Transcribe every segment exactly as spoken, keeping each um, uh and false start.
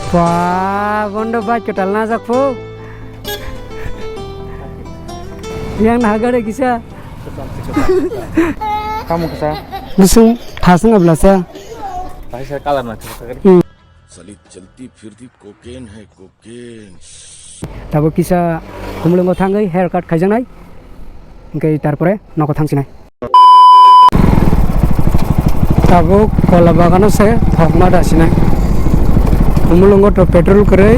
Ba, bondo bike kwtal najak pho. Yang nahagare kisa. Kamu kisa. Busung thasung abla sa. Bahai sa color na thasung. Hmm. Sali chalti phirti cocaine hai cocaine. Tabo kisa kumulungo thangwi haircut khaijaknai. Hingke tarpore nogo thangsinai. Tabuk kola bagano se thokma dasinai. Umulungo to petrol kwrwi.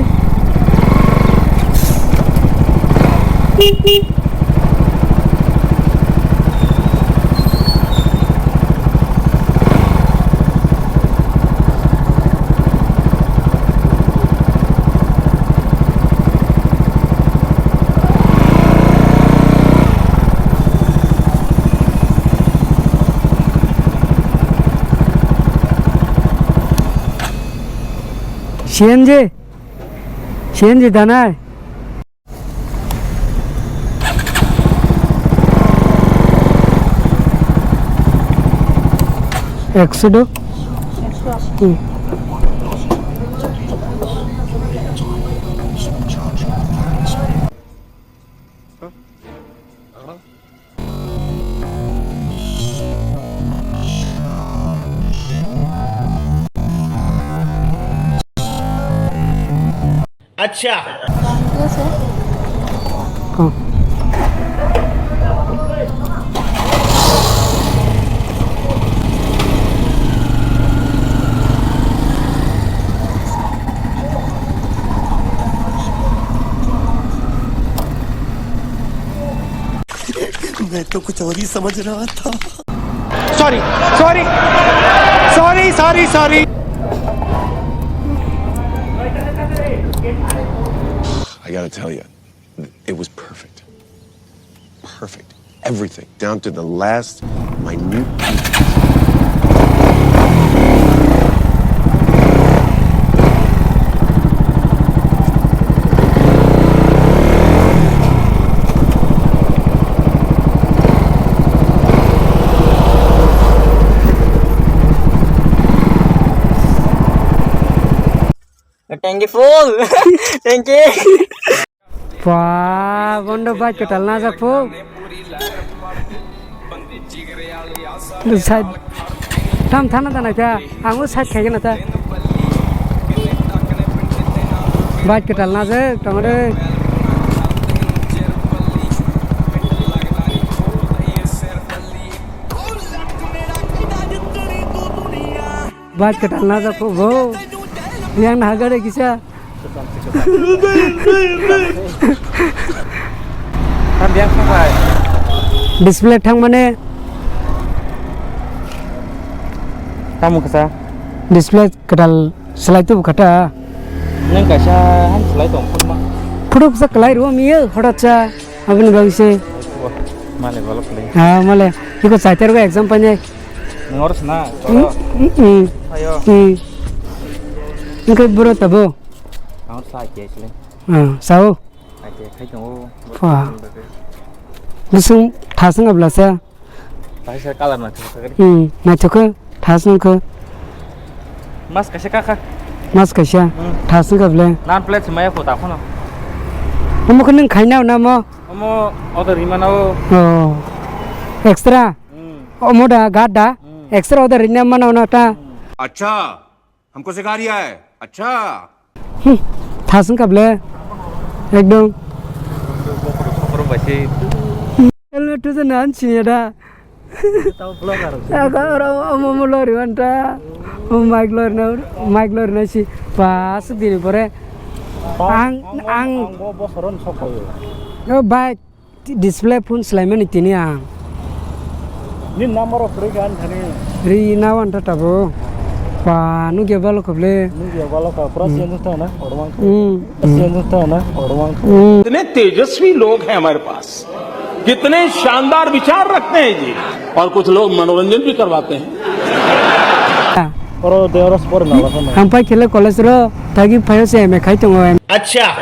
C N G, C N G danai. Ekso do? Hmm. Acha. मैं तो कुछ और ही समझ रहा था। Sorry, sorry, sorry, sorry, sorry. I gotta tell you, it was perfect. Perfect. Everything, down to the last minute detail. Tanki full. Tanki. Ba, bondo bike kwtal najak pho. Side tam thana thana kha, ang o side khaigena ta. Bike kwtal najak tongre. Bike kwtal najak pho bo. Yang nahagare kisa. Tam biang sabai. Display thang mane. Kamu kasa? Display kwtal selai tu kata. Nang kaisa han selai tong phone ma. Photo kisa kwlai ro miyo horat cha. Aboni bagwi se. Male balok le. Ha, male. Iko saitar go exam painai. Nang oro sana. Hmm, hmm, hmm. Ayo. Hmm. Engke bro tabo. Ang sa ke sile. Ah, sao. Ake khai tongo. Wah. Busung thasung abla sa. Bahai sa color na thasung. Hmm, naithok khe thasung khe. Mas kaisa kakha. Mas kaisa. Hmm. Thasung khe ble. Nan plate se maya kho ta khono. Omo khe nung khaina na mo? Omo order rimana o. Oh. Extra. Hmm. Omo da gada. Hmm. Extra order rimana na ta. Hmm. Acha. हमको सिखा रिया है। अच्छा। Hmm, thasung kable. Ekdom. Helmet tu nan sini ada. Tahu vlogger. Aga ora omo omo lori wanta. O mic lori na, mic lori na si. Pas dini pore. Ang, ang, ang. Ang bo bosoron sokoyo. Yo, bike. Display phone swlaimani tini ang. Ni number of ri gan thani. Ri na wan ta tabo. Pa, nugya balo kable. Nugya balo ka, pura change ta na, odwang. Hmm. Change ta na, odwang. Hmm. इतने तेजस्वी लोग हैं हमारे पास, कितने शानदार विचार रखते हैं जी, और कुछ लोग मनोरंजन भी करवाते हैं। Oro de oro sport na la. Ang pai khele college ro, tagi phayo se M A khai tongo. Acha.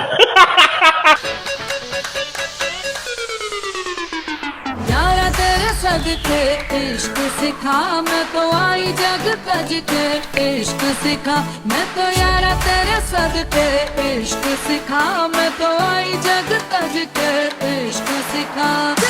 के इश्क सिखा, मैं तो आई जग तज के इश्क सिखा, मैं तो यारा तेरे सदके इश्क सिखा, मैं तो आई जग तज के इश्क सिखा।